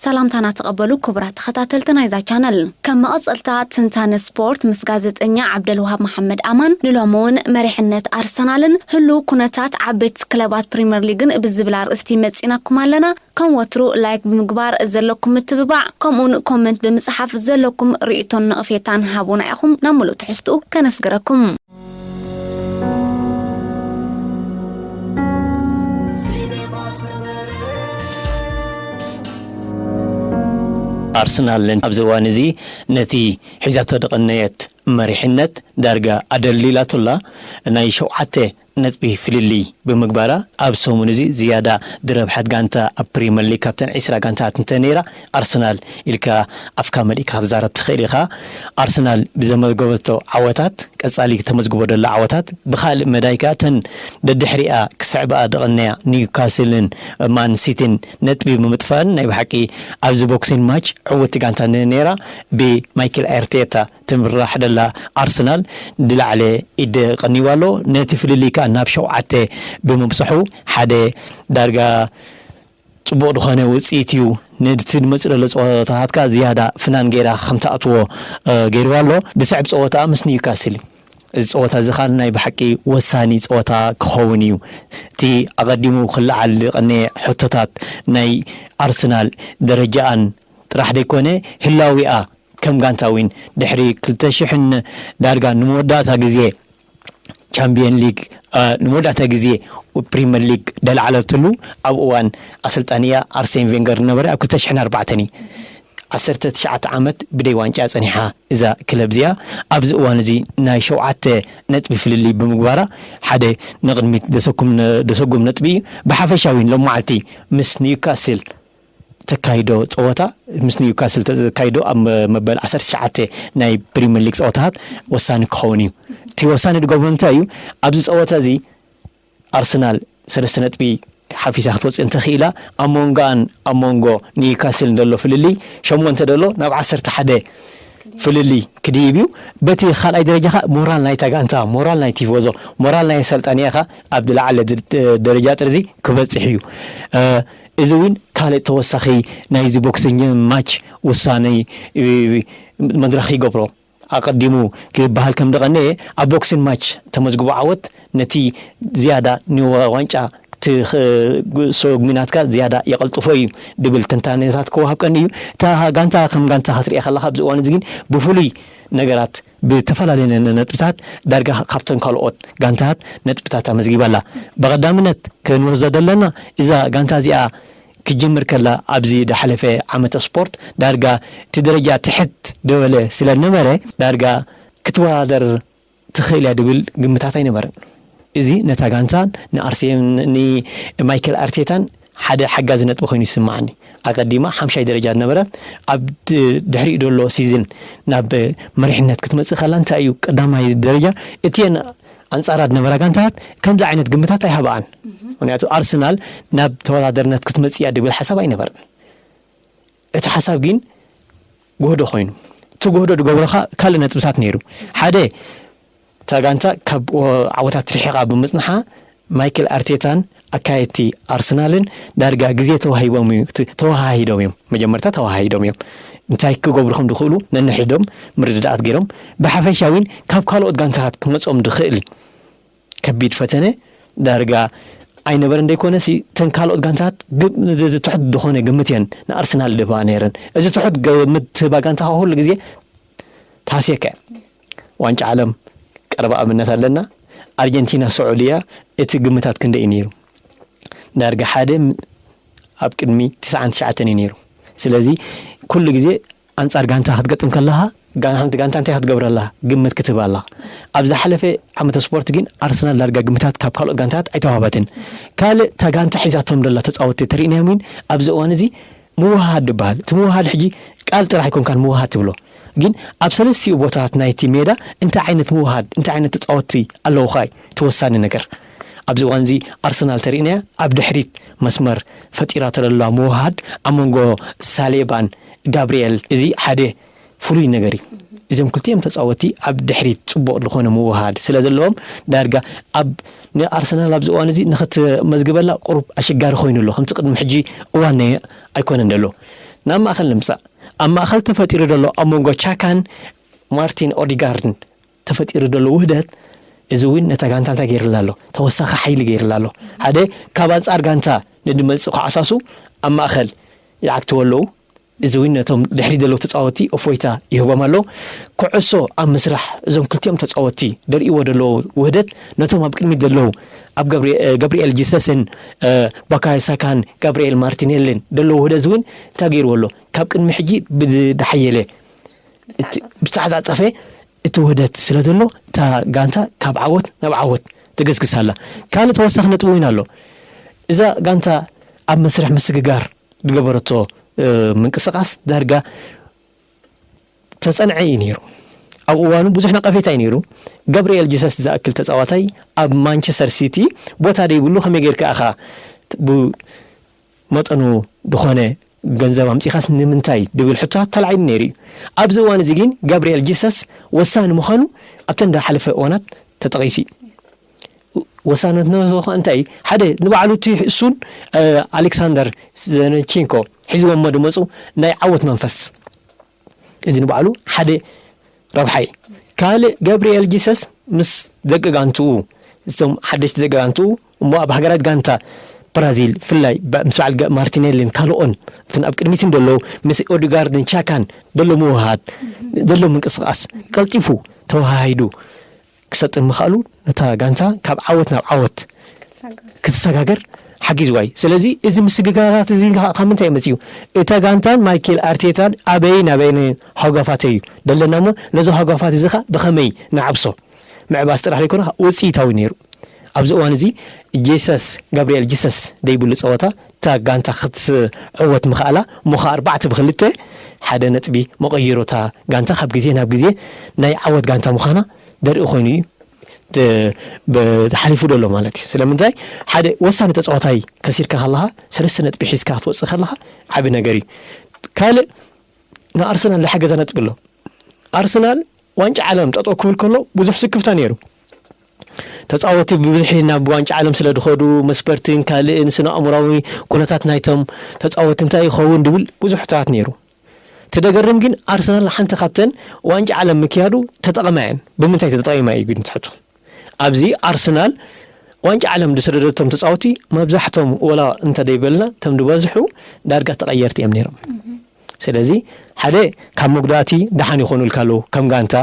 ሰላምታና ተቐበሉ ክቡራት ተኸታተልቲ ናይዛ ቻነል። ከም መቐጸልታ ትንታነ ስፖርት ምስ ጋዜጠኛ ዓብደልውሃብ መሓመድ ኣማን፣ ንሎሚ እውን መሪሕነት ኣርሰናልን ህሉው ኩነታት ዓበይቲ ክለባት ፕሪምየር ሊግን ብዝብል ኣርእስቲ መጺናኩም ኣለና። ከም ወትሩ ላይክ ብምግባር ዘለኩም ምትብባዕ፣ ከምኡውን ኮመንት ብምጽሓፍ ዘለኩም ርእይቶን ነቕፌታን ሃቡና ኢኹም። ናብ ምሉእ ትሕዝትኡ ከነስግረኩም። ኣርሰናል ኣብዚ እዋን እዚ ነቲ ሒዛቶ ዝቐነየት መሪሕነት ዳርጋ ኣደልዲላቶላ። ናይ ሸውዓተ ነጥቢ ፍልልይ ብምግባራ፣ ኣብ ሰሙን እዚ ዝያዳ ዝረብሐት ጋንታ ኣብ ፕሪምየር ሊግ ካብተን ዒስራ ጋንታታት እንተ ነይራ፣ ኣርሰናል ኢልካ ኣፍካ መሊእካ ክትዛረብ ትኽእል ኢኻ። ኣርሰናል ብዘመዝገበቶ ዓወታት፣ ቀጻሊ ተመዝግቦ ዘላ ዓወታት፣ ብኻልእ መዳይ ከኣ እተን ደድሕሪኣ ክስዕባኣ ዝቐነያ ኒውካስልን ማን ሲቲን ነጥቢ ብምጥፋእን፣ ናይ ብሓቂ ኣብዚ ቦክሲንግ ማች ዕውቲ ጋንታ ነይራ። ብማይክል ኣርቴታ ትምራሕ ዘላ ኣርሰናል ዝለዓለ ኢድ ቀንይዋ ኣሎ። ነቲ ፍልልይ ከኣ ናብ ሸውዓተ ብምብጽሑ፣ ሓደ ዳርጋ ጽቡቕ ዝኾነ ውጽኢት እዩ። ነቲ ዝመጽእ ዘሎ ጸወታታት ከኣ ዝያዳ ፍናን ገይራ ከም ትኣትዎ፣ እ፣ ገይርዋ ኣሎ። ዝስዕብ ጸወታ ምስ ኒውካስል እዩ። እዚ ጸወታ እዚ ከኣ ናይ ብሓቂ ወሳኒ ጸወታ ክኸውን እዩ። እቲ ኣቐዲሙ ክለዓል ዝቐነየ ሕቶታት፣ ናይ ኣርሰናል ደረጃኣን ጥራሕ ዘይኮነ፣ ህላዊኣ ከም ጋንታ እውን ድሕሪ ክልተ ሽሕን ዳርጋ ንመወዳእታ ግዜ ቻምፒየን ሊግ፣ እ፣ ንመወዳእታ ግዜ ፕሪምየር ሊግ ደለዓለትሉ ኣብ እዋን ኣሰልጣኒያ ኣርሴን ቬንገር ዝነበረ ኣብ ክልተ ሽሕን ኣርባዕተን እዩ። ዓሰርተ ትሽዓተ ዓመት ብደይ ዋንጫ ጸኒሓ እዛ ክለብ እዚኣ። ኣብዚ እዋን እዚ ናይ ሸውዓተ ነጥቢ ፍልልይ ብምግባራ፣ ሓደ ንቕድሚት ዘሰኩም-፣ ዘሰጉም ነጥቢ እዩ። ብሓፈሻ እውን ሎም መዓልቲ ምስ ኒውካስል ተካይዶ ጸወታ፣ ምስ ኒውካስል ተካይዶ ኣብ መ-፣ መበል ዓሰርተ ትሽዓተ ናይ ፕሪምየር ሊግ ጸወታታት ወሳኒ ክኸውን እዩ። እቲ ወሳኒ ዝገብሮ እንታይ እዩ? ኣብዚ ጸወታ እዚ ኣርሰናል ሰለስተ ነጥቢ ሓፊሳ ክትወጽእ እንተኽኢላ፣ ኣብ መንጎኣን ኣብ መንጎ ኒውካስልን ዘሎ ፍልልይ ሸሞንተ ዘሎ ናብ ዓሰርተ ሓደ ፍልልይ ክድይብ እዩ። በቲ ካልኣይ ደረጃ ኸኣ ሞራል ናይታ ጋንታ፣ ሞራል ናይ ቲፎዞ፣ ሞራል ናይ ኣሰልጣኒ ኸኣ ኣብ ዝለዓለ ድ-፣ ደረጃ ጥርዚ ክበጽሕ እዩ። እ፣ እዚ እውን ካልእ ተወሳኺ ናይዚ ቦክሲንግ ማች ውሳኔ፣ እ፣ መድረኽ ይገብሮ። ኣቐዲሙ ክበሃል ከም ዝቐነየ፣ ኣብ ቦክሲንግ ማች ተመዝግቦ ዓወት ነቲ ዝያዳ ንዋንጫ እቲ ኽ-፣ ሰጉሚናትካ ዝያዳ የቐልጥፎ እዩ ዝብል ትንታነታት ክወሃብ ቀኒ እዩ። እታ ጋንታ ከም ጋንታ ክትሪኣ ከለኻ፣ ኣብዚ እዋን እዚ ግን ብፍሉይ ነገራት፣ ብተፈላለየ ነ-፣ ነጥብታት ዳርጋ ካብተን ካልኦት ጋንታታት ነጥብታት ኣመዝጊባ ኣላ። ብቐዳምነት ክንወስዶ ዘለና፣ እዛ ጋንታ እዚኣ ክጅምር ከላ፣ ኣብዚ ዝሓለፈ ዓመተ ስፖርት ዳርጋ እቲ ደረጃ ትሕት ዝበለ ስለ ዝነበረ፣ ዳርጋ ክትወዳደር ትኽእል እያ ዝብል ግምታት ኣይነበረን። እዚ ነታ ጋንታን ንኣርሴን-፣ ንማይክል ኣርቴታን ሓደ ሓጋዚ ነጥቢ ኮይኑ ይስምዓኒ። ኣቐዲማ ሓምሻይ ደረጃ ዝነበረት፣ ኣብ ድ-፣ ድሕሪኡ ዘሎ ሲዝን ናብ መሪሕነት ክትመጽእ ከላ፣ እንታይ እዩ ቀዳማይ ደረጃ፣ እቲኤን ኣንጻራ ዝነበራ ጋንታታት ከምዚ ዓይነት ግምታት ኣይሃባኣን። ምኽንያቱ ኣርሰናል ናብ ተወዳደርነት ክትመጽእ እያ ዝብል ሓሳብ ኣይነበረን። እቲ ሓሳብ ግን ጎህዶ ኮይኑ፣ እቲ ጎህዶ ዝገብሮ ኸኣ ካልእ ነጥብታት ነይሩ። ሓደ፣ እታ ጋንታ ካብ ዓወታት ርሒቓ ብምጽንሓ፣ ማይክል ኣርቴታን ኣካየድቲ ኣርሰናልን ዳርጋ ግዜ ተዋሂቦም እዩ፣ ት-፣ ተወሃሂዶም እዮም። መጀመርታ ተወሃሂዶም እዮም። እንታይ ክገብሩ ከም ዝኽእሉ ነንሕድዶም ምርድዳኣት ገይሮም፣ ብሓፈሻ እውን ካብ ካልኦት ጋንታታት ክመጾም ዝኽእል ከቢድ ፈተነ ዳርጋ ኣይነበረን። ደይኮነሲ፣ እተን ካልኦት ጋንታታት ግ-፣ ትሑት ዝኾነ ግምት እየን ንኣርሰናል ዝህባ ነይረን። እዚ ትሑት ግምት ትህባ ጋንታ ኩሉ ግዜ ትሃስየካ እያ። ዋንጫ ዓለም ቀረባ ኣብነት ኣለና። ኣርጀንቲና፣ ስዑድያ፣ እቲ ግምታት ክንደይ እዩ ነይሩ? ዳርጋ ሓደ ም-፣ ኣብ ቅድሚ ትስዓን ትሽዓተን እዩ ነይሩ። ስለዚ ኩሉ ግዜ ኣንጻር ጋንታ ክትገጥም ከለኻ፣ ጋ-፣ ሓንቲ ጋንታ እንታይ ክትገብረላ ግምት ክትህባ ኣለኻ። ኣብ ዝሓለፈ ዓመተ ስፖርት ግን ኣርሰናል ዳርጋ ግምታት ካብ ካልኦት ጋንታት ኣይተዋህበትን። ካልእ እታ ጋንታ ሒዛቶም ዘላ ተጻወትቲ ተሪእናዮም ግን ኣብዚ እዋን እዚ ምውሃሃድ ይበሃል። እቲ ምውሃሃድ ሕጂ ቃል ጥራሕ ኣይኮንካን ምውሃሃድ ትብሎ። ግን ኣብ ሰለስቲኡ ቦታታት ናይቲ ሜዳ እንታይ ዓይነት ምውሃሃድ፣ እንታይ ዓይነት ተጻወትቲ ኣለውኻ እዩ እቲ ወሳኒ ነገር። ኣብዚ እዋን እዚ ኣርሰናል ተሪእናያ ኣብ ድሕሪት መስመር ፈጢራቶ ዘላ ምውሃሃድ ኣብ መንጎ ሳሌባን ጋብርኤል፣ እዚ ሓደ ፍሉይ ነገር እዩ። እዞም ክልቲኦም ተጻወትቲ ኣብ ድሕሪት ጽቡቕ ዝኾነ ምውሃሃድ ስለ ዘለዎም፣ ዳርጋ ኣብ፣ ንኣርሰናል ኣብዚ እዋን እዚ ንኽትመዝግበላ ቁሩብ ኣሸጋሪ ኮይኑ ኣሎ። ከምቲ ቅድሚ ሕጂ እዋን ናይ ኣይኮነን ዘሎ። ናብ ማእኸል ንምጻእ። ኣብ ማእኸል ተፈጢሩ ዘሎ ኣብ መንጎ ቻካን ማርቲን ኦዲጋርድን ተፈጢሩ ዘሎ ውህደት፣ እዚ እውን ነታ ጋንታ እንታይ ገይርላ ኣሎ? ተወሳኺ ሓይሊ ገይርላ ኣሎ። ሓደ፣ ካብ ኣንጻር ጋንታ ንድመጽእ ክዓሳሱ ኣብ ማእኸል ይዓግትዎ ኣለዉ። እዚ እውን ነቶም ድሕሪ ዘለዉ ተጻወትቲ እፎይታ ይህቦም ኣሎ። ኩዕሶ ኣብ ምስራሕ እዞም ክልቲኦም ተጻወትቲ ደርእይዎ ዘለዉ ውህደት፣ ነቶም ኣብ ቅድሚት ዘለዉ ኣብ ገብሪ-፣ እ፣ ገብርኤል ጂሰስን፣ እ፣ ባካዮ ሳካን ጋብርኤል ማርቲኔልን ዘለዉ ውህደት እውን እንታይ ገይርዎ ኣሎ? ካብ ቅድሚ ሕጂ ብዝሓየለ እቲ ብዝተዓጻጸፈ እቲ ውህደት ስለ ዘሎ፣ እታ ጋንታ ካብ ዓወት ናብ ዓወት ትግስግስ ኣላ። ካልእ ተወሳኺ ነጥቢ እውን ኣሎ። እዛ ጋንታ ኣብ መስርሕ ምስግጋር ዝገበረቶ፣ እ፣ ምንቅስቓስ ዳርጋ ተጸንዐ እዩ ነይሩ። ኣብ እዋኑ ብዙሕ ነቐፌታ እዩ ነይሩ። ገብርኤል ጂሰስ ዝኣክል ተጻዋታይ ኣብ ማንቸስተር ሲቲ ቦታ ደይብሉ ከመይ ጌርካ ኢኻ ብ-፣ መጠኑ ዝኾነ ገንዘብ ኣምጺኻስ ንምንታይ ድብል ሕቶታት ተላዒሉ ነይሩ እዩ። ኣብዚ እዋን እዚ ግን ጋብርኤል ጂሰስ ወሳኒ ምዃኑ ኣብተን ዝሓለፈ እዋናት ተጠቒሱ እዩ። ወሳንነት ንብረቱ ኸኣ እንታይ እዩ? ሓደ ንባዕሉ እቲ እሱን፣ እ፣ ኣሌክሳንደር ዘነቼንኮ ሒዝዎሞ ዝመጹ ናይ ዓወት መንፈስ፣ እዚ ንባዕሉ ሓደ ረብሓ እዩ። ካልእ ገብርኤል ጂሰስ ምስ ደቂ ጋንትኡ፣ እዞም ሓደሽቲ ደቂ ጋንትኡ እሞ ኣብ ሃገራት ጋንታ ብራዚል ብፍላይ ብ-፣ ምስ በዓል ገ-፣ ማርቲኔሊን ካልኦን እትን ኣብ ቅድሚትን ዘለዉ ምስ ኦዲጋርድን ቻካን ዘሎ ምውሃድ፣ ዘሎ ምንቅስቓስ ቀልጢፉ ተወሃሂዱ ክሰጥን ምኽኣሉ ነታ ጋንታ ካብ ዓወት ናብ ዓወት ክትሰጋገር ሓጊዝዋ እዩ። ስለዚ እዚ ምስግጋራት እዚ ኸ-፣ ካብ ምንታይ እዩ መጺኡ? እታ ጋንታን ማይኬል ኣርቴታን ኣበይ ናበይ ሃጓፋት እዩ ደለና እሞ ነዚ ሃጓፋት እዚ ኸ ብኸመይ ንዓብሶ? ምዕባስ ጥራሕ ዘይኮነ ውጽኢታዊ ነይሩ። ኣብዚ እዋን እዚ ጄሰስ፣ ጋብርኤል ጄሰስ ደይብሉ ጸወታ እታ ጋንታ ክትዕወት ምኽኣላ እሞ ኸኣ ኣርባዕተ ብኽልተ ሓደ ነጥቢ መቐይሮ እታ ጋንታ ካብ ግዜ ናብ ግዜ ናይ ዓወት ጋንታ ምዃና ዘርኢ ኮይኑ እዩ ተ-፣ በ-፣ ተሓሊፉ ዘሎ ማለት እዩ። ስለምንታይ ሓደ ወሳኒ ተጻዋታይ ከሲርካ ከለኻ ሰለስተ ነጥቢ ሒዝካ ክትወጽእ ከለኻ ዓቢ ነገር እዩ። ካልእ ንኣርሰናል ዝሓገዛ ነጥቢ ኣሎ። ኣርሰናል ዋንጫ ዓለም ጠጠው ክብል ከሎ ብዙሕ ስክፍታ ነይሩ። ተጻወቲ ብብዝሒ ናብ ዋንጫ ዓለም ስለ ዝኸዱ መስፈርትን ካልእን ስነ ኣእምሮኣዊ ኩነታት ናይቶም ተጻወቲ እንታይ ይኸውን ድብል ብዙሕ ሕቶታት ነይሩ። እቲ ደገርም ግን ኣርሰናል ሓንቲ ካብተን ዋንጫ ዓለም ምክያዱ ተጠቐማ እየን። ብምንታይ ተጠቒማ እዩ ግን ትሕቶ? ኣብዚ ኣርሰናል ዋንጫ ዓለም ዝሰደደቶም ተጻወቲ መብዛሕቶም ወላ እንተደይበልና እቶም ዝበዝሑ ዳርጋ ተቐየርቲ እዮም ነይሮም። ስለዚ ሓደ ካብ መጉዳእቲ ደሓን ይኾኑልካ ኣለዉ ከም ጋንታ።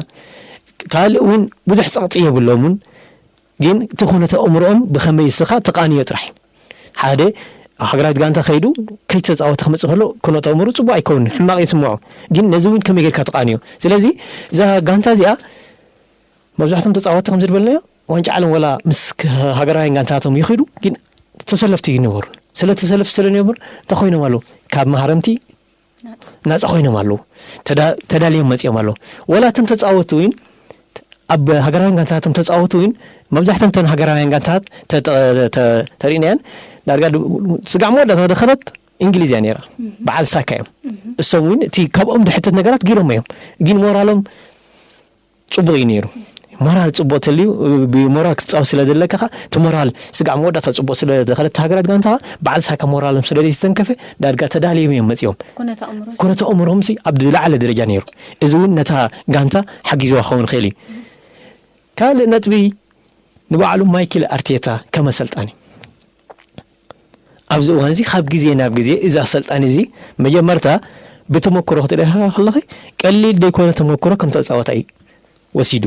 ካልእ እውን ብዙሕ ጸቕጢ የብሎምን። ግን እቲ ኩነተ ኣእምሮኦም ብኸመይ እስኻ ተቃንዮ ጥራሕ። ሓደ ሃገራዊት ጋንታ ከይዱ ከይተጻወተ ክመጽእ ከሎ ኩነተ ኣእምሮ ጽቡቕ ኣይከውንን፣ ሕማቕ ይስምዖ። ግን ነዚ እውን ከመይ ጌርካ ተቃንዮ? ስለዚ እዛ ጋንታ እዚኣ መብዛሕቶም ተጻወትቲ ከም ዝድበልናዮ ዋንጫ ዓለም ወላ ምስ ክ-፣ ሃገራውያን ጋንታታቶም ይኸዱ፣ ግን ተሰለፍቲ ይነበሩን። ስለ ተሰለፍቲ ስለ ዝነበሩ እንታይ ኮይኖም ኣለዉ? ካብ መሃረምቲ ናጻ ኮይኖም ኣለዉ። ተዳ-፣ ተዳልዮም መጺኦም ኣለዉ። ወላ እቶም ተጻወትቲ እውን ኣብ ሃገራውያን ጋንታታቶም ተጻወቱ እውን መብዛሕተን እተን ሃገራውያን ጋንታታት ተ-፣ ተ-፣ ተ-፣ ተሪእናየን ዳርጋ ድ-፣ ስጋዕ መወዳእታ ዝደኸለት እንግሊዝ እያ ነይራ። በዓል ሳካ እዮም። እሶም እውን እቲ ካብኦም ድሕተት ነገራት ገይሮም እዮም። ግን ሞራሎም ጽቡቕ እዩ ነይሩ። ሞራል ጽቡቕ ተልዩ፣ ብሞራል ክትጻወት ስለ ዘለካ ኸኣ፣ እቲ ሞራል ስጋዕ መወዳእታ ጽቡቕ ስለ ዝኸደት ሃገራት ጋንታ ኸኣ፣ በዓል ሳካ ሞራሎም ስለ ዘይተተንከፈ፣ ዳርጋ ተዳልዮም እዮም መጺኦም። ኩነተ ኣእምሮ ኩነተ ኣእምሮምሲ ኣብ ዝለዓለ ደረጃ ነይሩ። እዚ እውን ነታ ጋንታ ሓጊዝዋ ክኸውን ይኽእል እዩ። ካልእ ነጥቢ ንባዕሉ ማይክል ኣርቴታ ከም ኣሰልጣኒ። ኣብዚ እዋን እዚ ካብ ግዜ ናብ ግዜ እዚ ኣሰልጣኒ እዚ መጀመርታ ብተመክሮ ክትሪኣ ከለኺ ቀሊል ዘይኮነ ተመክሮ ከም ተጻዋታይ ወሲዱ።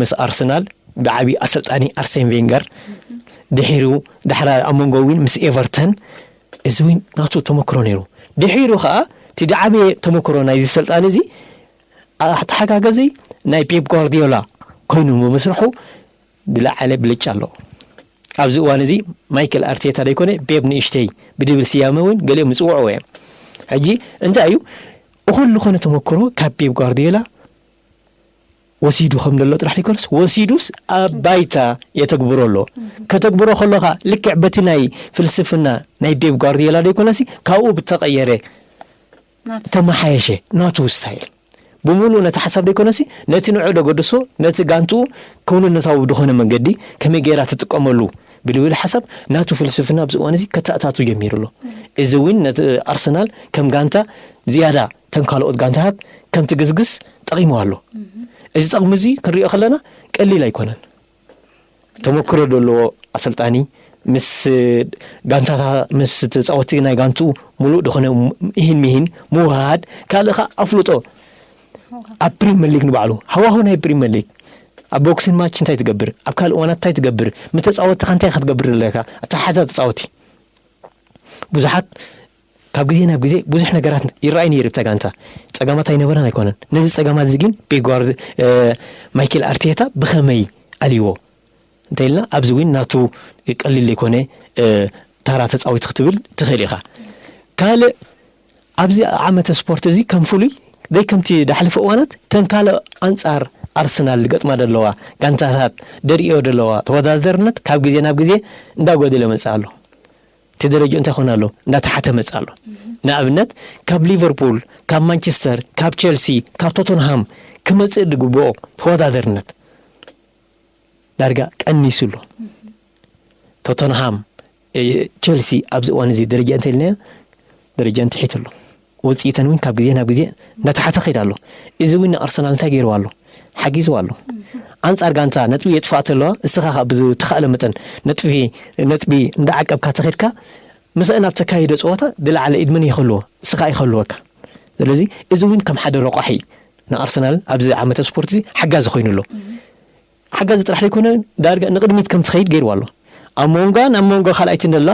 ምስ ኣርሰናል ብዓቢ ኣሰልጣኒ ኣርሴን ቬንገር፣ ድሒሩ ዳሕራ ኣብ መንጎ እውን ምስ ኤቨርተን፣ እዚ እውን ናቱ ተመክሮ ነይሩ። ድሒሩ ኸኣ እቲ ዝዓበየ ተመክሮ ናይዚ ኣሰልጣኒ እዚ ኣተሓጋገዚ ናይ ፔፕ ጓርዲዮላ ኮይኑ ብምስርሑ ዝለዓለ ብልጫ ኣለዎ። ኣብዚ እዋን እዚ ማይክል ኣርቴታ ዘይኮነ ፔፕ ንእሽተይ ብድብል ስያመ እውን ገሊኦም ይጽውዕዎ እዮም። ሕጂ እንታይ እዩ? እኹል ዝኾነ ተመክሮ ካብ ፔፕ ጓርዲዮላ ወሲዱ ከም ዘሎ ጥራሕ ዘይኮነስ፣ ወሲዱስ ኣብ ባይታ የተግብሮ ኣሎ። ከተግብሮ ከሎ ኸኣ ልክዕ በቲ ናይ ፍልስፍና ናይ ፔፕ ጓርዲዮላ ዘይኮነሲ፣ ካብኡ ብተቐየረ ናቱ። ተመሓየሸ ናቱ ስታይል። ብምሉእ ነቲ ሓሳብ ዘይኮነሲ፣ ነቲ ንዑ ደገድሶ፣ ነቲ ጋንትኡ ክውንነታዊ ብዝኾነ መንገዲ ከመይ ገይራ ትጥቀመሉ ብልብል ሓሳብ ናቱ ፍልስፍና ኣብዚ እዋን እዚ ከተኣታቱ ጀሚሩ ኣሎ። እዚ እውን ነቲ ኣርሰናል ከም ጋንታ ዝያዳ ተን ካልኦት ጋንታታት ከም ትግስግስ ጠቒሙ ኣሎ። እዚ ጠቕሚ እዚ ክንሪኦ ከለና ቀሊል ኣይኮነን። ተመክሮ ዘለዎ ኣሰልጣኒ ምስ ጋንታታ ምስ ተጻወቲ ናይ ጋንቱ ሙሉእ ዝኾነ ኢሂን ሚሂን ምውሃድ ካልእ ኸዓ ኣፍልጦ ኣብ ፕሪምየር ሊግ ንባዕሉ ሃዋሁ ናይ ፕሪምየር ሊግ ኣብ ቦክሲን ማች እንታይ ትገብር፣ ኣብ ካልእ እዋናት እንታይ ትገብር፣ ምስ ተጻወትኻ እንታይ ክትገብር ኣለካ፣ ኣተሓሕዛ ተጻወቲ ብዙሓት ካብ ግዜ ናብ ግዜ ብዙሕ ነገራት ይረኣይ ነይሩ ብታ ጋንታ። ጸገማት ኣይነበረን ኣይኮነን። ነዚ ጸገማት እዚ ግን ፔፕ ጓርድ ማይክል ኣርቴታ ብኸመይ ኣልይዎ እንተ ኢልና ኣብዚ እውን ናቱ ቀሊል ዘይኮነ ታራ ተጻዊት ክትብል ትኽእል ኢኻ። ካልእ ኣብዚ ዓመተ ስፖርት እዚ ከም ፍሉይ ደይ ከምቲ ዳሕለፈ እዋናት ተን ካልእ ኣንጻር ኣርሰናል ዝገጥማ ዘለዋ ጋንታታት ደርእዮ ዘለዋ ተወዳደርነት ካብ ግዜ ናብ ግዜ እንዳጎደለ መጽእ ኣሎ። እቲ ደረጃ እንታይ ኾን ኣሎ እንዳተሓተ መጽእ ኣሎ። ንኣብነት ካብ ሊቨርፑል፣ ካብ ማንቸስተር፣ ካብ ቸልሲ፣ ካብ ቶተንሃም ክመጽእ ዝግብኦ ተወዳደርነት ዳርጋ ቀኒሱ ኣሎ። ቶተንሃም ቸልሲ ኣብዚ እዋን እዚ ደረጃ እንታይ ኢልናዮ ደረጃ እንተሒት ኣሎ። ውፅኢተን እውን ካብ ግዜ ናብ ግዜ እንዳተሓተ ከይድ ኣሎ። እዚ እውን ንኣርሰናል እንታይ ገይርዋ ኣሎ? ሓጊዝዋ ኣሎ። ኣንፃር ጋንታ ነጥቢ የጥፋእ ተለዋ እስኻ ብዝተኻእለ መጠን ነጥቢ ነጥቢ እንዳዓቀብካ ተኸድካ ምስአን ኣብ ተካይዶ ፀወታ ዝለዓለ ኢድመን ይኸልዎ እስኻ ይኸልወካ። ስለዚ እዚ እውን ከም ሓደ ረቋሒ ንኣርሰናል ኣብዚ ዓመተ ስፖርት እዚ ሓጋዚ ኮይኑ ኣሎ። ሓጋዚ ጥራሕ ዘይኮነ ዳርጋ ንቕድሚት ከም ትኸይድ ገይርዋ ኣሎ። ኣብ መንጓን ኣብ መንጎ ካልኣይትን ደላ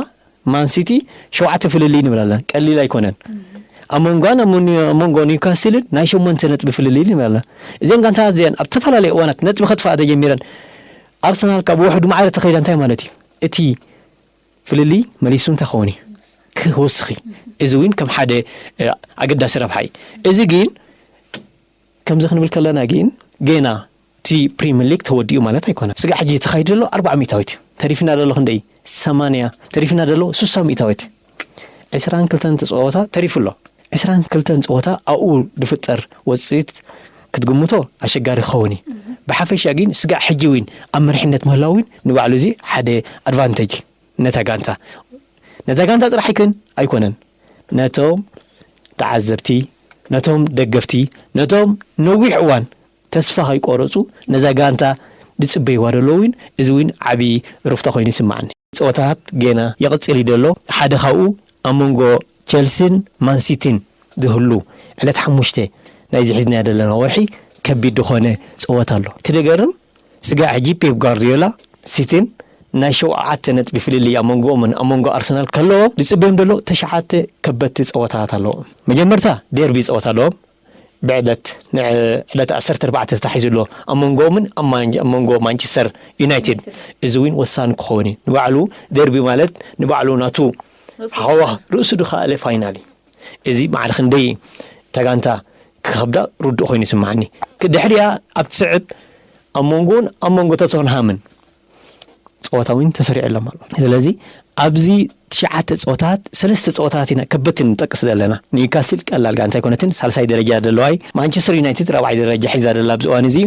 ማንሲቲ ሸውዓተ ፍልልይ ንብል ኣለና። ቀሊል ኣይኮነን። ኣብ መንጓን ኣብ መንጎ ኒውካስልን ናይ ሸሞንተ ነጥቢ ፍልልይ ንብል ኣለና። እዘን ጋንታት እዚአን ኣብ ዝተፈላለዩ እዋናት ነጥቢ ከጥፋኣ ተጀሚረን ኣርሰናል ካብ ውሕዱ ማዕረ ተኸይዳ እንታይ ማለት እዩ? እቲ ፍልልይ መሊሱ እንታይ ኸውን እዩ? ክወስኺ። እዚ እውን ከም ሓደ ኣገዳሲ ረብሓ እዩ። እዚ ግን ከምዚ ክንብል ከለና ግን ገና እቲ ፕሪምየር ሊግ ተወዲኡ ማለት ኣይኮነ። ስጋ ሕጂ ተኻይዱ ዘሎ ኣርባዓ ሚእታዊት ተሪፍና ዘሎ ክንደይ ሰማንያ ተሪፍና ዘሎ ሱሳ ሚእታዊት ዕስራን ክልተን ተፀወታ ተሪፉ ኣሎ። ዕስራን ክልተን ፀወታ ኣብኡ ዝፍጠር ወፅኢት ክትግምቶ ኣሸጋሪ ክኸውን እዩ። ብሓፈሻ ግን ስጋዕ ሕጂ እውን ኣብ መሪሕነት ምህላው እውን ንባዕሉ እዚ ሓደ ኣድቫንቴጅ ነታ ጋንታ ነታ ጋንታ ጥራሕ ይክን ኣይኮነን ነቶም ተዓዘብቲ ነቶም ደገፍቲ ነቶም ነዊሕ እዋን ተስፋ ከይቆረፁ ነዛ ጋንታ ዝፅበይዋ ደሎ እውን እዚ እውን ዓብዪ ርፍታ ኮይኑ ይስማዓኒ። ፀወታት ገና ይቕፅል እዩ ደሎ ሓደ ካብኡ ኣብ መንጎ ቸልሲን ማንሲቲን ዝህሉ ዕለት ሓሙሽተ ናይዚ ሒዝናዮ ዘለና ወርሒ ከቢድ ዝኾነ ፀወታ ኣሎ። እቲ ደገርም ስጋዕ ሕጂ ፔፕ ጓርዲዮላ ሲቲን ናይ ሸውዓተ ነጥቢ ፍልልይ ኣብ መንጎኦምን ኣብ መንጎ ኣርሰናል ከለዎም ዝፅበዮም ዘሎ ተሽዓተ ከበድቲ ፀወታታት ኣለዎም። መጀመርታ ዴርቢ ፀወታ ኣለዎም ብዕለት ዕለት ዓሰርተ ኣርባዕተ ተታሒዙ ኣሎ ኣብ መንጎኦምን ኣብ መንጎ ማንቸስተር ዩናይትድ። እዚ እውን ወሳኒ ክኸውን እዩ ንባዕሉ ዴርቢ ማለት ንባዕሉ ናቱ ሃዋ ርእሱ ዝኸኣለ ፋይናል እዩ። እዚ ማዕረ ክንደይ ተጋንታ ክኸብዳ ርዱእ ኮይኑ ይስማዓኒ። ድሕሪኣ ኣብ ትስዕብ ኣብ መንጎን ኣብ መንጎ ቶተንሃምን ፀወታ እውን ተሰሪዑ ኣሎም ኣሎ። ስለዚ ኣብዚ ትሽዓተ ፀወታት ሰለስተ ፀወታት ኢና ከበትን ንጠቅስ ዘለና። ኒውካስል ቀላል ጋንታ ኣይኮነትን፣ ሳልሳይ ደረጃ ዘለዋይ። ማንቸስተር ዩናይትድ ራብዓይ ደረጃ ሒዛ ደላ ኣብዚ እዋን እዚ እዩ።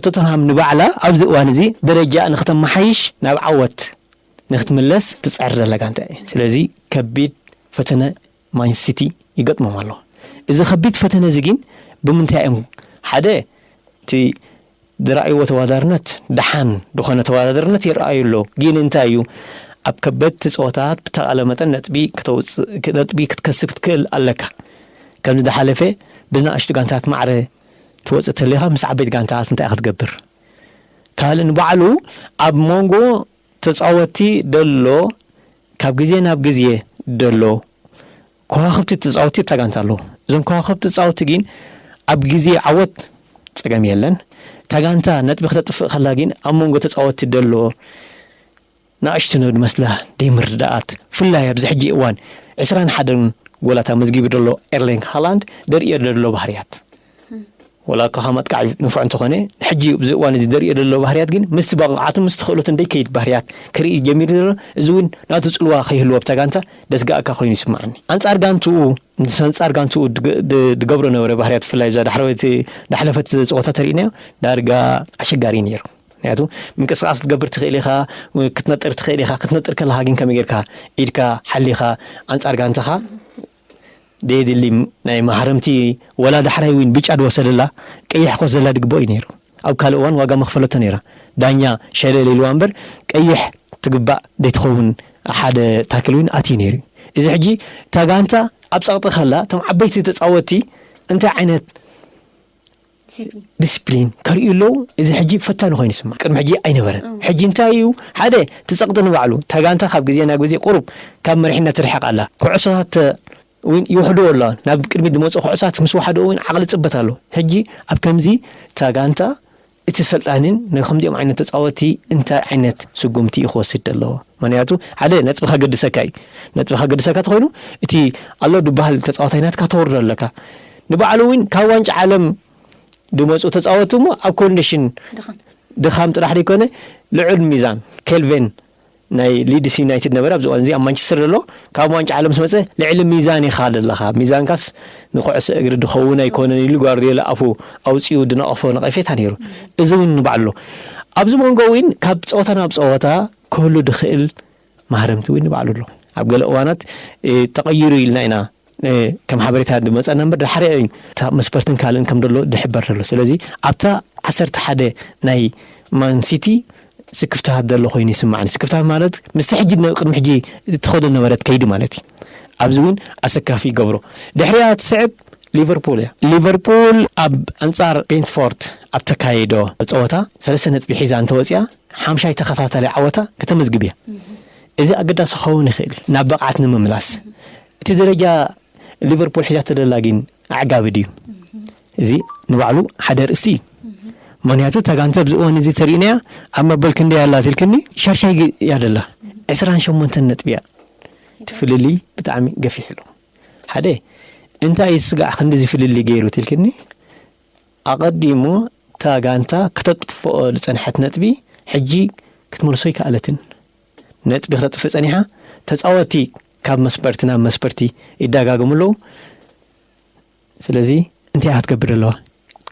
ቶተንሃም ንባዕላ ኣብዚ እዋን እዚ ደረጃ ንክተመሓይሽ ናብ ዓወት ንክትምለስ ትፀዕር ደላ ጋንታ እያ። ስለዚ ከቢድ ፈተነ ማንሲቲ ይገጥሞም ኣሎ። እዚ ከቢድ ፈተነ እዚ ግን ብምንታይ እዮም ሓደ እቲ ዝረኣይዎ ተወዳዳርነት ደሓን ዝኾነ ተወዳዳርነት ይረኣዩ ኣሎ። ግን እንታይ እዩ ኣብ ከበድቲ ፀወታት ብተቓለ መጠን ነጥቢ ከተውፅእ ነጥቢ ክትከስብ ክትክእል ኣለካ። ከምዚ ዝሓለፈ ብዝናእሽቱ ጋንታት ማዕረ ትወፅእ ተሊኻ ምስ ዓበይቲ ጋንታት እንታይ ክትገብር ካልእ ንባዕሉ ኣብ መንጎ ተፃወቲ ደሎ ካብ ግዜ ናብ ግዜ ደሎ ከዋኽብቲ ተፃወቲ ኣብታ ጋንታ ኣለዉ። እዞም ከዋኽብቲ ተፃወቲ ግን ኣብ ግዜ ዓወት ፀገም የለን። እታ ጋንታ ነጥቢ ክተጥፍእ ከላ ግን ኣብ መንጎ ተፃወቲ ደሎ ንኣሽቱ ዝመስላ ደይምርድኣት ፍላይ ኣብዚ ሕጂ እዋን ዕስራን ሓደን ጎላት ኣመዝጊቡ ደሎ ኤርሊንግ ሃላንድ ደርእዮ ደሎ ባህርያት ወላ እኳ ካብ ኣጥቃዒ ንፉዕ እንተኾነ ሕጂ ኣብዚ እዋን እዚ ደርእዮ ደሎ ባህርያት ግን ምስቲ ብቕዓቱ ምስቲ ክእለቱ እንደይከይድ ባህርያት ክርኢ ጀሚሩ ዘሎ እዚ እውን ናቱ ፅልዋ ከይህልዎ ኣብታ ጋንታ ደስጋእካ ኮይኑ ይስምዓኒ ኣንፃር ጋንትኡ ምስ ኣንፃር ጋንትኡ ድገብሮ ነበረ ባህርያት ብፍላይ እዛ ዳሕረወይቲ ዳሕለፈት ፀወታ ተርእናዮ ዳርጋ ኣሸጋሪ ነይሩ ምክንያቱ ምንቅስቃስ ክትገብር ትኽእል ኢኻ፣ ክትነጥር ትኽእል ኢኻ። ክትነጥር ከለኻ ግን ከመይ ጌርካ ኢድካ ሓሊኻ ኣንጻር ጋንታኻ ደየድሊ ናይ ማህረምቲ ወላ ዳሕራይ እውን ብጫ ድወሰደላ ቀይሕ ክወስደላ ድግበኦ እዩ ነይሩ። ኣብ ካልእ እዋን ዋጋ መኽፈለቶ ነይራ። ዳኛ ሸለል ኢልዋ እምበር ቀይሕ ትግባእ ዘይትኸውን ሓደ ታክል እውን ኣትዩ ነይሩ። እዚ ሕጂ እታ ጋንታ ኣብ ጸቕጢ ከላ እቶም ዓበይቲ ተጻወትቲ እንታይ ዓይነት ዲስፕሊን ከርእዩ ኣለዉ። እዚ ሕጂ ፈታኒ ኮይኑ ይስማዕ። ቅድሚ ሕጂ ኣይነበረን። ሕጂ እንታይ እዩ? ሓደ እቲ ጸቕጢ ንባዕሉ እታ ጋንታ ካብ ግዜ ናብ ግዜ ቁሩብ ካብ መሪሕነት ትርሕቕ ኣላ። ኩዕሶታት እውን ይውሕድዎ ኣለዋ። ናብ ቅድሚት ዝመጹ ኩዕሶታት ምስ ወሓድዎ እውን ዓቕሊ ጽበት ኣሎ። ሕጂ ኣብ ከምዚ እታ ጋንታ እቲ ሰልጣንን ንከምዚኦም ዓይነት ተጻወትቲ እንታይ ዓይነት ስጉምቲ እዩ ክወስድ ዘለዎ? ምኽንያቱ ሓደ ነጥቢ ከገድሰካ እዩ። ነጥቢ ከገድሰካ ተኾይኑ እቲ ኣሎ ድበሃል ተጻዋታይ ናትካ ተወርዶ ኣለካ። ንባዕሉ እውን ካብ ዋንጫ ዓለም ዝመጹ ተጻወትቲ እሞ ኣብ ኮንዲሽን ድኻም ጥራሕ ዘይኮነ ልዑል ሚዛን ኬልቬን ናይ ሊድስ ዩናይትድ ነበረ። ኣብዚ እዋን እዚ ኣብ ማንቸስተር ዘሎ ካብ ዋንጫ ዓለም ምስ መጸ ልዕሊ ሚዛን ኢኻ ዘለኻ። ሚዛንካስ ንኩዕሶ እግሪ ድኸውን ኣይኮነን ኢሉ ጓርዲዮላ ኣፉ ኣውጺኡ ድነቐፎ ነቐፌታ ነይሩ። እዚ እውን ንባዕሉ ኣሎ። ኣብዚ መንጎ እውን ካብ ጸወታ ናብ ጸወታ ክህሉ ድኽእል ማህረምቲ እውን ንባዕሉ ኣሎ። ኣብ ገለ እዋናት እ፣ ተቐይሩ ኢልና ኢና እ፣ ከም ሓበሬታ ዝመጸና እምበር ድሓረ እዩ እታ መስፈርትን ካልእን ከም ደሎ ድሕበር ደሎ። ስለዚ ኣብታ ዓሰርተ ሓደ ናይ ማን ሲቲ ስክፍታት ዘሎ ኮይኑ ይስማዕኒ። ስክፍታት ማለት ምስቲ ሕጂ ነ-፣ ቅድሚ ሕጂ እትኸዶ ነበረት ከይዲ ማለት እዩ። ኣብዚ እውን ኣሰካፊ ይገብሮ። ድሕሪኣ ትስዕብ ሊቨርፑል እያ። ሊቨርፑል ኣብ ኣንጻር ቤንትፎርድ ኣብ ተካየዶ ጸወታ ሰለስተ ነጥቢ ሒዛ እንተወፂኣ ሓምሻይ ተኸታታሊ ዓወታ ከተመዝግብ እያ። እዚ ኣገዳሲ ክኸውን ይኽእል ናብ ብቕዓት ንምምላስ። እቲ ደረጃ ሊቨርፑል ሒዛቶ ዘላ ግን ኣዕጋቢ ድዩ? እዚ ንባዕሉ ሓደ ኣርእስቲ እዩ። ምኽንያቱ እታ ጋንታ ኣብዚ እዋን እዚ ተሪእናያ ኣብ መበል ክንደይ ኣላ ትልክኒ? ሻድሻይ ግ-፣ እያ ዘላ። ዕስራን ሸሞንተን ነጥቢ እያ። እቲ ፍልልይ ብጣዕሚ ገፊሕ ኣሎ። ሓደ እንታይ እዩ ስጋዕ ክንድዚ ፍልልይ ገይሩ ትልክኒ? ኣቐዲሙ እታ ጋንታ ከተጥፍኦ ዝጸንሐት ነጥቢ ሕጂ ክትመልሶ ኣይከኣለትን። ነጥቢ ክተጥፍእ ጸኒሓ። ተጻወትቲ ካብ መስፈርቲ ናብ መስፈርቲ ይደጋገሙ ኣለዉ። ስለዚ እንታይ እያ ክትገብር ዘለዋ?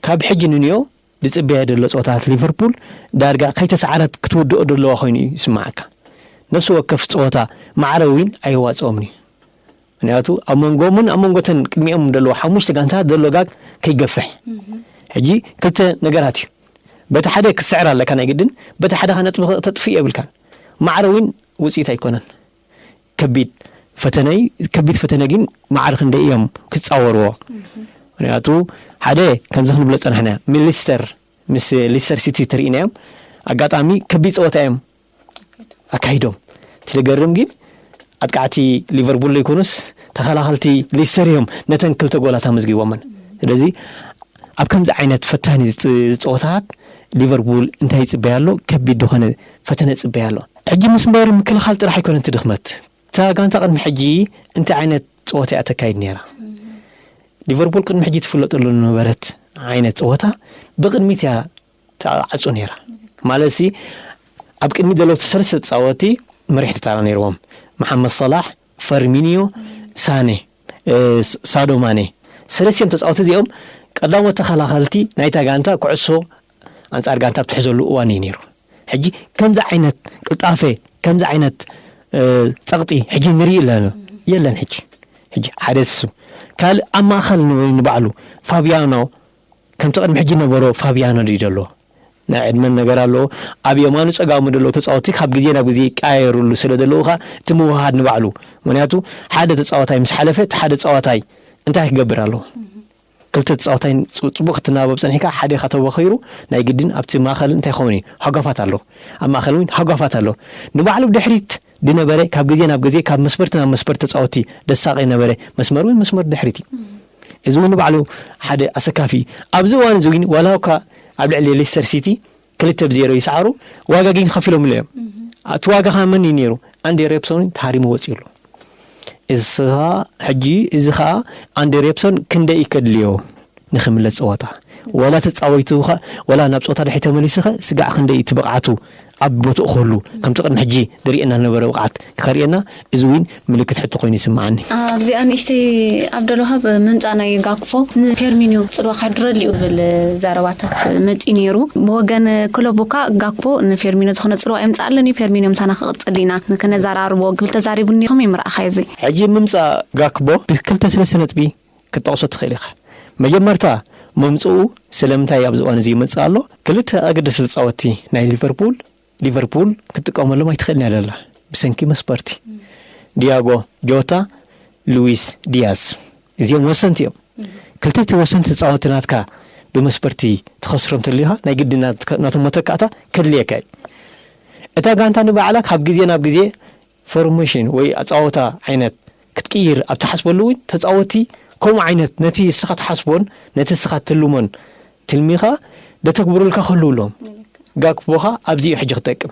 ካብ ሕጂ ንንዮ ዝጽበያ ዘሎ ጸወታታት ሊቨርፑል ዳርጋ ከይተሰዓረት ክትውድኦ ዘለዋ ኮይኑ እዩ ይስምዓካ። ነፍሲ ወከፍ ጸወታ ማዕረ እውን ኣየዋጽኦምን እዩ። ምኽንያቱ ኣብ መንጎኦምን ኣብ መንጎተን ቅድሚኦም ዘለዋ ሓሙሽተ ጋንታታት ዘሎ ጋግ ከይገፍሕ። ሕጂ ክልተ ነገራት እዩ። በቲ ሓደ ክትስዕር ኣለካ ናይ ግድን፣ በቲ ሓደ ኸዓ ነጥቢ ከተጥፍእ የብልካን። ማዕረ እውን ውጽኢት ኣይኮነን። ከቢድ ፈተነ እዩ። ከቢድ ፈተነ ግን ማዕረ ክንደይ እዮም ክጻወርዎ? ምኽንያቱ ሓደ ከምዚ ክንብሎ ጸናሕና፣ ሚሊስተር ምስ ሊስተር ሲቲ ተሪእናዮም ኣጋጣሚ ከቢድ ጸወታ እዮም ኣካይዶም። እቲ ዝገርም ግን ኣጥቃዕቲ ሊቨርፑል ዘይኮኑስ ተኸላኸልቲ ሊስተር እዮም ነተን ክልተ ጎላት ኣመዝጊቦመን። ስለዚ ኣብ ከምዚ ዓይነት ፈታኒ ዝፅ-፣ ዝፀወታት ሊቨርፑል እንታይ ይፅበያ ኣሎ? ከቢድ ዝኾነ ፈተነ ይፅበያ ኣሎ። ሕጂ መስመር ምክልኻል ጥራሕ ኣይኮነን እቲ ድኽመት። እታ ጋንታ ቅድሚ ሕጂ እንታይ ዓይነት ፀወታ እያ ተካይድ ነይራ? ሊቨርፑል ቅድሚ ሕጂ ትፍለጠሉ ዝነበረት ዓይነት ፀወታ ብቕድሚት እያ ትዓጹ ነይራ። ማለትሲ ኣብ ቅድሚት ዘለዉ ሰለስተ ተጻወትቲ መሪሕ ተታራ ነይርዎም። መሓመድ ሰላሕ፣ ፈርሚኒዮ፣ ሳኔ፣ እ፣ ስ-፣ ሳዶ ማኔ። ሰለስቲኦም ተጻወትቲ እዚኦም ቀዳሞት ተኸላኸልቲ ናይታ ጋንታ ኩዕሶ ኣንጻር ጋንታ ኣብ ትሕዘሉ እዋን እዩ ነይሩ። ሕጂ ከምዚ ዓይነት ቅልጣፈ፣ ከምዚ ዓይነት፣ እ፣ ጸቕጢ ሕጂ ንርኢ ኣለና። የለን ሕጂ። ሕጂ ሓደ እሱ። ካልእ ኣብ ማእከል ን-፣ ንባዕሉ ፋብያኖ ከምቲ ቅድሚ ሕጂ ነበሮ ፋብያኖ ድዩ ዘሎ? ናይ ዕድመን ነገር ኣለዎ። ኣብ የማኑ ጸጋሙ ዘለዉ ተጻወትቲ ካብ ግዜ ናብ ግዜ ይቀያየሩሉ ስለ ዘለዉ ኸኣ እቲ ምውህሃድ ንባዕሉ። ምኽንያቱ ሓደ ተጻዋታይ ምስ ሓለፈ እቲ ሓደ ተጻዋታይ እንታይ ክገብር ኣለዎ? ክልተ ተጻዋታይ ጽ-፣ ጽቡቕ ክትናበብ ጸኒሕካ ሓደ ኢኻ ተበኺሩ ናይ ግድን ኣብቲ ማእከል እንታይ ክኸውን እዩ? ሃጓፋት ኣሎ። ኣብ ማእከል እውን ሃጓፋት ኣሎ። ንባዕሉ ብድሕሪት ድነበረ ካብ ግዜ ናብ ግዜ ካብ መስመርቲ ናብ መስመርቲ ተጻወትቲ ደሳቂ ነበረ መስመር እውን መስመር ድሕሪት እዩ። እዚ እውን ንባዕሉ ሓደ ኣሰካፊ እዩ። ኣብዚ እዋን እዚ እውን ዋላ እኳ ኣብ ልዕሊ ሌስተር ሲቲ ክልተ ብ ዜሮ ይስዓሩ፣ ዋጋ ግን ከፊሎምሉ እዮም። እቲ ዋጋ ኸኣ መን እዩ ነይሩ? ኣንዲ ሬፕሶን ተሃሪሙ ወጺኡ ኣሎ። እዚ ኸኣ ሕጂ፣ እዚ ኸኣ ኣንዲ ሬፕሶን ክንደይ እዩ ከድልዮ ንኽምለስ ጸወታ? ዋላ ተጻዊቱ ኸ፣ ዋላ ናብ ጸወታ ድሕሪ ተመሊሱ ኸ፣ ስጋዕ ክንደይ እቲ ብቕዓቱ ኣብ ቦትኡ ክህሉ፣ ከምቲ ቅድሚ ሕጂ ዝርእየና ዝነበረ ብቕዓት ከርእየና፣ እዚ እውን ምልክት ሕቶ ኮይኑ ይስምዓኒ። ኣብዚኣ ንእሽተይ ኣብደልዋሃብ፣ ምምጻእ ናይ ጋክፖ ንፌርሚኒዮ ጽልዋ ከድረሉ እዩ ዝብል ዘረባታት መጺኡ ነይሩ። ብወገን ክለቡ እኳ ጋክፖ ንፌርሚኖ ዝኾነ ጽልዋ የምጽኣለን እዩ፣ ፌርሚኖ ምሳና ክቕጽል ኢና፣ ክንዘራርቦ ክብል ተዛሪቡ እኒኹም ይምርኣኻ እዚ። ሕጂ ምምጻእ ጋክፖ ብክልተ ሰለስተ ነጥቢ ክትጠቕሶ ትኽእል ኢኻ። መጀመርታ፣ ምምጽኡ ስለምንታይ ኣብዚ እዋን እዚ ይመጽእ ኣሎ? ክልተ ኣገደስቲ ተጻወትቲ ናይ ሊቨርፑል፣ ሊቨርፑል ክትጥቀመሎም ኣይትኽእልን እያ ዘላ፣ ብሰንኪ መስፈርቲ። ዲያጎ ጆታ፣ ሉዊስ ዲያዝ፣ እዚኦም ወሰንቲ እዮም። ክልተ እቲ ወሰንቲ ተጻወትቲ ናትካ ብመስፈርቲ ትኸስሮም ተሊኻ፣ ናይ ግዲ ናትካ፣ ናቶም መተካእታ ከድልየካ እዩ። እታ ጋንታ ንባዕላ ካብ ግዜ ናብ ግዜ ፎርሜሽን ወይ ኣጻወታ ዓይነት ክትቅይር ኣብ ትሓስበሉ እውን፣ ተጻወቲ ከምኡ ዓይነት ነቲ እስኻ ትሓስቦን ነቲ እስኻ ትልሞን ትልሚኻ ደተግብሩልካ ክህልዉ ኣለዎም። ጋክፖኻ ኣብዚ እዩ ሕጂ ክጠቅም።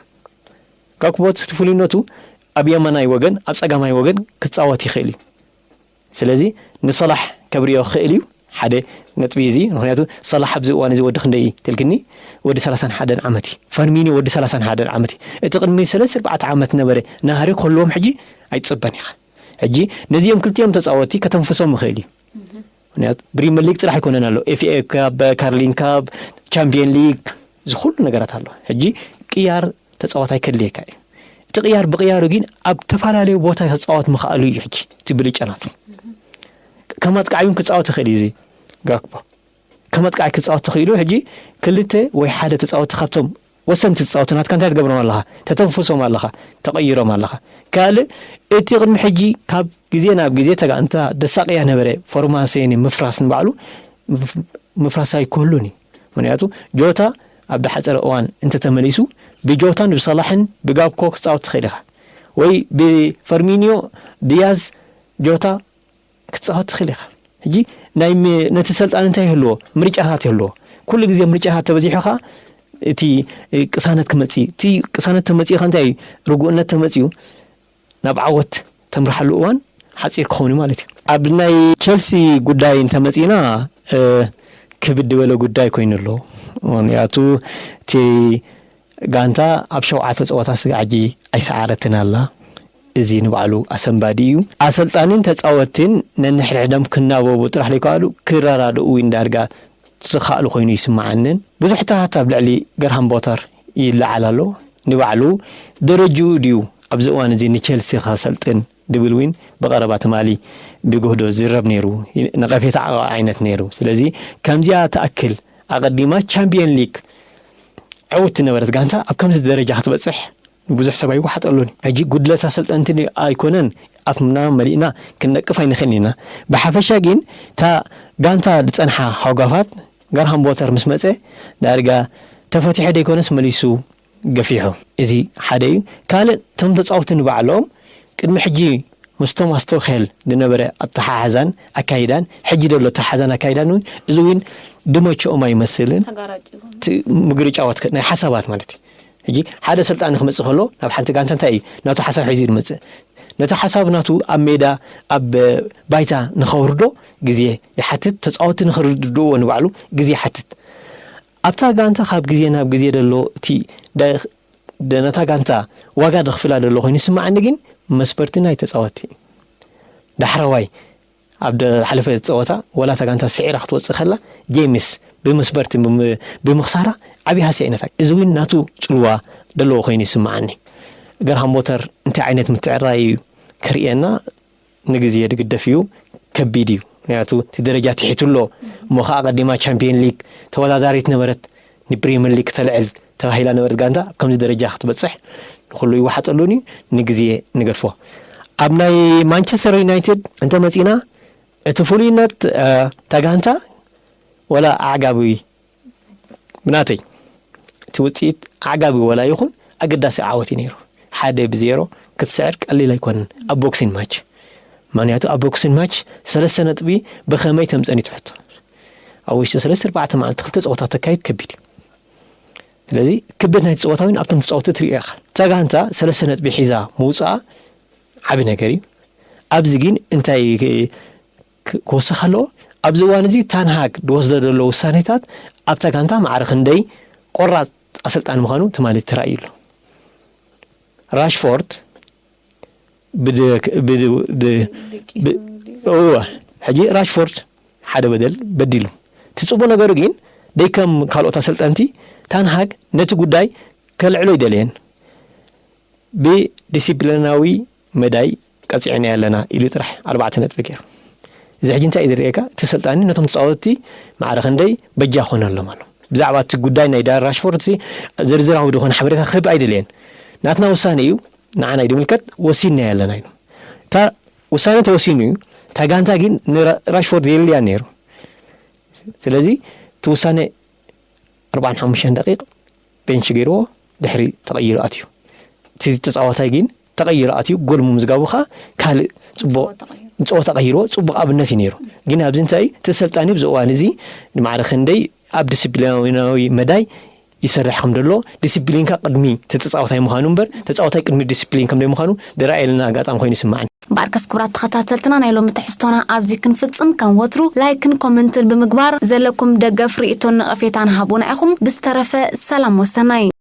ጋክፖ እቲ ፍሉይነቱ ኣብ የማናይ ወገን፣ ኣብ ጸጋማይ ወገን ክጻወት ይኽእል እዩ። ስለዚ ንሰላሕ ከብርዮ ክኽእል እዩ። ሓደ ነጥቢ እዚ፣ ምኽንያቱ ሰላሕ ኣብዚ እዋን እዚ ወዲ ክንደይ እዩ ትልክኒ? ወዲ ሰላሳን ሓደን ዓመት እዩ። ፈርሚኒ ወዲ ሰላሳን ሓደን ዓመት እዩ። እቲ ቅድሚ ሰለስተ ኣርባዕተ ዓመት ነበረ ናህሪ ክህልዎም ሕጂ ኣይትጽበን ኢኻ። ሕጂ ነዚኦም ክልቲኦም ተጻወቲ ከተንፍሶም ይኽእል እዩ። ምኽንያቱ ፕሪምየር ሊግ ጥራሕ ኣይኮነን ኣሎ፣ ኤፍ ኤ ካፕ፣ ካርሊን ካፕ፣ ቻምፒየን ሊግ፣ እዚ ኩሉ ነገራት ኣሎ። ሕጂ ቅያር ተጻዋታይ ከድልየካ እዩ። እቲ ቅያር ብቅያሩ ግን ኣብ ተፈላለዩ ቦታ ክጻወት ምኽኣሉ እዩ ሕጂ እቲ ብልጫ ናቱ። ከም ኣጥቃዒ እውን ክጻወት ይኽእል እዩ እዚ ጋክፖ። ከም ኣጥቃዒ ክጻወት ተኽኢሉ፣ ሕጂ ክልተ ወይ ሓደ ተጻወቲ ካብቶም ወሰንቲ ተጻወቲ ናትካ እንታይ ትገብሮም ኣለኻ? ተተንፍሶም ኣለኻ፣ ተቐይሮም ኣለኻ። ካልእ፣ እቲ ቅድሚ ሕጂ ካብ ግዜ ናብ ግዜ ተጋንታ ደሳቅያ ነበረ፣ ፎርማሴኒ ምፍራስ ንባዕሉ ምፍ-፣ ምፍራስ ኣይክህሉን እዩ። ምኽንያቱ ጆታ ኣብ ዳሓፀረ እዋን እንተተመሊሱ፣ ብጆታን ብሰላሕን ብጋብኮ ክትጻወት ትኽእል ኢኻ። ወይ ብፈርሚኒዮ፣ ዲያዝ፣ ጆታ ክትጻወት ትኽእል ኢኻ። ሕጂ ናይ ም-፣ ነቲ ሰልጣን እንታይ ይህልዎ? ምርጫታት ይህልዎ። ኩሉ ግዜ ምርጫታት ተበዚሑ ኸዓ እቲ፣ እ፣ ቅሳነት ክመጽእ እዩ። እቲ ቅሳነት ተመጺኡ ኸዓ እንታይ እዩ? ርጉእነት ተመጺኡ ናብ ዓወት ተምርሓሉ እዋን ሓጺር ክኸውን እዩ ማለት እዩ። ኣብ ናይ ቸልሲ ጉዳይ እንተመጺእና፣ እ፣ ክብድ ዝበለ ጉዳይ ኮይኑ ኣሎ። ምኽንያቱ እቲ ጋንታ ኣብ ሸውዓተ ጸወታ ስጋዕ ሕጂ ኣይሰዓረትን ኣላ። እዚ ንባዕሉ ኣሰንባዲ እዩ። ኣሰልጣንን ተጻወትን ነንሕድሕዶም ክናበቡ ጥራሕ ዘይከኣሉ ክረዳድኡ እውን ዳርጋ ዝኸኣሉ ኮይኑ ይስምዓንን። ብዙሕ ሕቶታት ኣብ ልዕሊ ገርሃም ቦተር ይለዓል ኣሎ። ንባዕሉ ደረጅኡ ድዩ ኣብዚ እዋን እዚ ንቸልሲ ከሰልጥን ድብል እውን ብቐረባ ትማሊ ብጉህዶ ዝረብ ነይሩ፣ ነቐፌታ ዓይነት ነይሩ። ስለዚ ከምዚኣ ትኣክል ኣቐዲማ ቻምፒየን ሊግ ዕውቲ ነበረት ጋንታ ኣብ ከምዚ ደረጃ ክትበጽሕ ብዙሕ ሰብ ኣይወሓጠሉን። ሕጂ ጉድለት ኣሰልጠንቲ ኣይኮነን፣ ኣፍና መሊእና ክንነቅፍ ኣይንኽእልን ኢና። ብሓፈሻ ግን እታ ጋንታ ዝጸንሓ ሃጓፋት ገርሃም ቦተር ምስ መጸ ዳርጋ ተፈቲሑ ደይኮነስ መሊሱ ገፊሑ። እዚ ሓደ እዩ። ካልእ እቶም ተጻወትቲ ንባዕሎም ቅድሚ ሕጂ ምስቶም ኣስቶኸል ዝነበረ ኣተሓሕዛን ኣካይዳን ሕጂ ዘሎ ኣተሓሕዛን ኣካይዳን እውን እዚ እውን ድመቸኦም ኣይመስልን። ተጋራጭ ይኾኑ። እቲ ምግርጫዋት ከ-፣ ናይ ሓሳባት ማለት እዩ። ሕጂ ሓደ ሰልጣን ክመጽእ ከሎ ናብ ሓንቲ ጋንታ እንታይ እዩ ናቱ ሓሳብ ሒዙ ዝመጽእ? ነቲ ሓሳብ ናቱ ኣብ ሜዳ ኣብ ባይታ ንኸውርዶ ግዜ ይሓትት፣ ተጻወቲ ንኽርድእዎ ንባዕሉ ግዜ ይሓትት። ኣብታ ጋንታ ካብ ግዜ ናብ ግዜ ዘሎ እቲ ደ-፣ ደ-፣ ነታ ጋንታ ዋጋ ደኽፍላ ዘሎ ኮይኑ ይስምዓኒ፣ ግን መስፈርቲ ናይ ተጻወቲ ዳሕረዋይ ኣብ ዝሓለፈ ጸወታ ወላ እታ ጋንታ ስዒራ ክትወጽእ ከላ ጄምስ ብመስፈርቲ ብም-፣ ብምኽሳራ ዓቢ ሃስያ እዩ ነታ። እዚ እውን ናቱ ጽልዋ ዘለዎ ኮይኑ ይስምዓኒ። ገርሃም ቦተር እንታይ ዓይነት ምትዕራይ እዩ ከርእየና ንግዜ ዝግደፍ እዩ፣ ከቢድ እዩ። ምኽንያቱ እቲ ደረጃ ትሒቱ ኣሎ። እሞ ኸዓ ቀዲማ ቻምፒየን ሊግ ተወዳዳሪት ነበረት፣ ንፕሪምየር ሊግ ተልዕል ተባሂላ ነበረት ጋንታ ኣብ ከምዚ ደረጃ ክትበጽሕ ንኹሉ ይወሓጠሉን እዩ፣ ንግዜ ንገድፎ። ኣብ ናይ ማንቸስተር ዩናይትድ እንተመጺእና፣ እቲ ፍሉይነት፣ እ፣ እታ ጋንታ ወላ ኣዕጋቢ ብናተይ እቲ ውጽኢት ኣዕጋቢ ወላ ይኹን ኣገዳሲ ዓወት እዩ ነይሩ። ሓደ ብዜሮ ክትስዕር ቀሊል ኣይኮነን ኣብ ቦክሲን ማች። ምኽንያቱ ኣብ ቦክሲን ማች ሰለስተ ነጥቢ ብኸመይ ተምጸን እዩ ትሕቶ። ኣብ ውሽጢ ሰለስተ ኣርባዕተ መዓልቲ ክልተ ጸወታ ተካይድ ከቢድ እዩ። ስለዚ ክብደት ናይቲ ጸወታ እውን ኣብቶም ተጻወትቲ ትርእዮ ኢኻ። እታ ጋንታ ሰለስተ ነጥቢ ሒዛ ምውጻኣ ዓቢ ነገር እዩ። ኣብዚ ግን እንታይ ክ-፣ ክ-፣ ክወስኽ ኣለዎ? ኣብዚ እዋን እዚ ታንሃግ ዝወስዶ ዘሎ ውሳኔታት ኣብታ ጋንታ ማዕረ ክንደይ ቆራጽ ኣሰልጣኒ ምዃኑ ትማሊ ተራእዩ ኣሎ። ራሽፎርድ ብድ- ብድ- ብ- ብ- እወ፣ ሕጂ ራሽፎርድ ሓደ በደል በዲሉ። እቲ ጽቡቕ ነገሩ ግን ደይከም ካልኦት ኣሰልጠንቲ፣ ታንሃግ ነቲ ጉዳይ ከልዕሎ ኣይደለየን። ብዲሲፕሊናዊ መዳይ ቀጺዕና ኣለና ኢሉ ጥራሕ ኣርባዕተ ነጥቢ ገይሩ። እዚ ሕጂ እንታይ እዩ ዝርእየካ? እቲ ሰልጣኒ ነቶም ተጻወትቲ ማዕረ ክንደይ በጃ ኮነሎም ኣሎ። ብዛዕባ እቲ ጉዳይ ናይ ዳን ራሽፎርድ እዚ ዝርዝራዊ ዝኾነ ሓበሬታ ክህብ ኣይደለየን። ናትና ውሳነ እዩ፣ ንዓና እዩ ዝምልከት፣ ወሲንና ኣለና ኢሉ። እታ ውሳነ ተወሲኑ እዩ፣ እታ ጋንታ ግን ንራሽፎርድ የልያን ነይሩ። ስለዚ እቲ ውሳነ ኣርባዓን ሓሙሽተን ደቂቕ ቤንች ገይርዎ ድሕሪ ተቐይሩ ኣትዩ። እቲ ተጻዋታይ ግን ተቐይሩ ኣትዩ ጎል ምምዝጋቡ ኸኣ ካልእ ጽቡቕ ንጸወታ ቀይርዎ ጽቡቕ ኣብነት እዩ ነይሩ። ግን ኣብዚ እንታይ እቲ ሰልጣኒ ኣብዚ እዋን እዚ ንማዕረ ክንደይ ኣብ ዲስፕሊናዊ መዳይ ይሰርሕ ከም ዘሎ ዲስፕሊንካ ቅድሚ እቲ ተጻዋታይ ምዃኑ እምበር ተጻዋታይ ቅድሚ ዲስፕሊን ከም ዘይምዃኑ ዝረኣየልና ኣጋጣሚ ኮይኑ ይስማዓኒ። እምበኣርከስ ክቡራት ተኸታተልትና ናይ ሎሚ ትሕዝቶና ኣብዚ ክንፍጽም ከም ወትሩ ላይክን ኮመንትን ብምግባር ዘለኩም ደገፍ ርእይቶን ነቐፌታን ሃቡና ኢኹም። ብዝተረፈ ሰላም ወሰናይ።